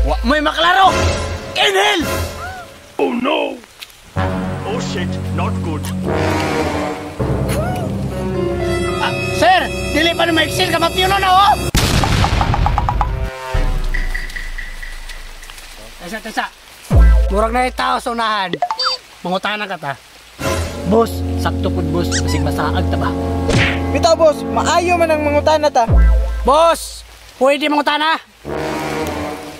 Wa mo'y maklaro! Inhale! Oh no! Oh shit, not good. Ah, sir, dili pa na ma-exhale ka matiyo na oh! Tesa, tesa. Murag na tao sa unahan. Mangutanan ka ta. Boss, sakto pud boss, basig masaag ta ba? Bitaw boss, maayo man ang mangutana ta. Boss, pwede mangutana?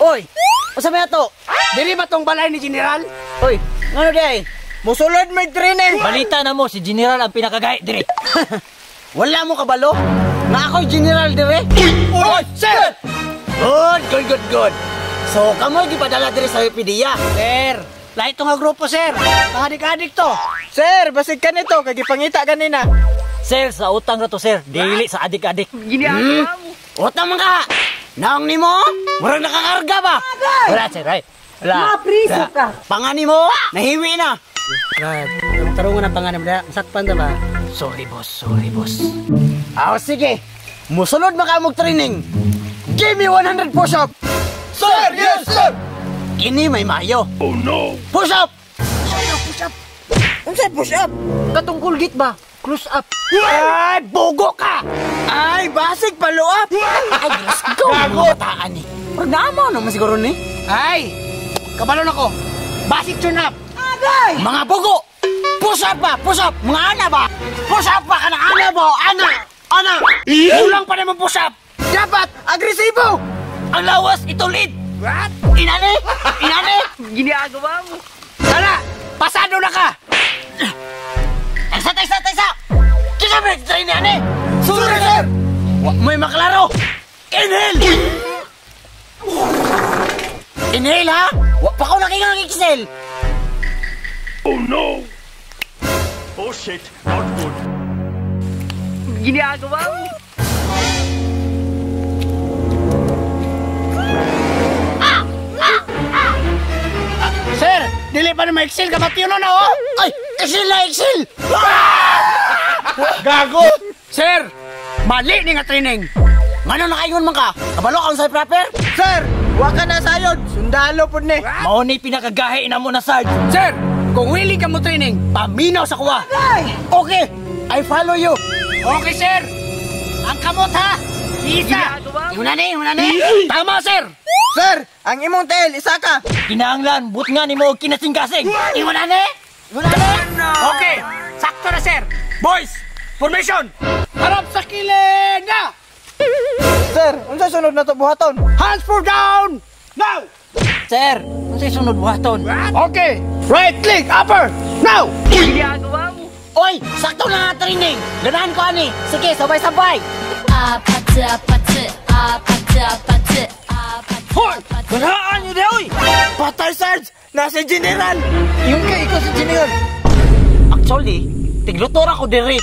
Oy! Unsa may ato? Dili ba tong balay ni General? Oy, ngano di ay? Musulod may training. Balita na mo si General ang pinakagay dire. Wala mo kabalo? Nga ako'y general dire? Oy, sir! Good, good, good, good. So, kamoy gipadala dire sa Wikipedia. Sir, lahi to nga grupo, sir. Mga adik-adik to. Sir, basig ka nito kay gipangita ganina. Sir, sa utang ra to sir, dili sa adik-adik. Utang man ka! Naong nimo? Murag nakakarga ba? Wala sir, right? Wala. Mapriso ka. Pangani mo? Nahiwi na. Brad, ang tarungan ang panganib na, masakpan na ba? Sorry boss, sorry boss. Ah, sige. Musulod maka mog training. Give me 100 push-up. Sir, yes sir. Kini may mayo. Oh no! Push up! Unsay push up? Katong Colgate ba? Close up. Ay, bugo ka! Ay, basig follow up. Ay, let's go! Gago! Bataan eh. Pag naamo naman siguro ni. Ay, kabalon ako. Basic turn up. Mga bugo! Push up ba? Push up! Mga ana ba? Push up ba? Kana ana ba? Ana! Ana! Kulang pa naman push up. Dapat agresibo. Ang lawas itulid. What? Inani! Inani! Tara, pasado na ka. Tagsa, tagsa, tagsa! Kisa ba nag-train ni ani? Sorry sir. Wa mo'y maklaro! Inhale! Inhale ha? Wa pa ko nakingang exhale! Oh no! Oh shit, not good. Sir, dili pa na ma-exhale ka matiyo na oh. Ay! Exhale na exhale! Gago! Sir, mali ni nga training. Ngano nakaingon man ka? Kabalo ka unsay proper? Sir, wa ka na sayod. Sundalo pud ni. Mao ni pinakagahi na mo na Sarge. Sir, kung willing ka mo training, paminaw sa kuwa. Okay, I follow you. Okay, sir. Ang kamot ha. Isa. Una ni, una ni. Tama, sir. Sir, ang imong tail isa ka. Kinahanglan but nga nimo og kinasing-kasing. Una ni. Una ni. Okay, sakto na, sir. Boys, formation. Harap sa kilid na. Sir, unsa sunod na to buhaton? Hands for down. Now. Sir, unsay sunod buhaton? Okay. Right leg upper. Now. Oy, sakto na nga training. Ganahan ko ani. Sige, sabay-sabay. 아파트 아파트 아파트 아파트 아파트 Hoy! Ganahan niyo oy! Patay Sarge, nasa general. Yung kay ikaw si general. Actually, tiglutor ako diri.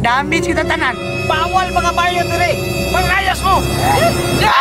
Damage kita tanan. Bawal mga bayo dire. Pangayas mo. Ah!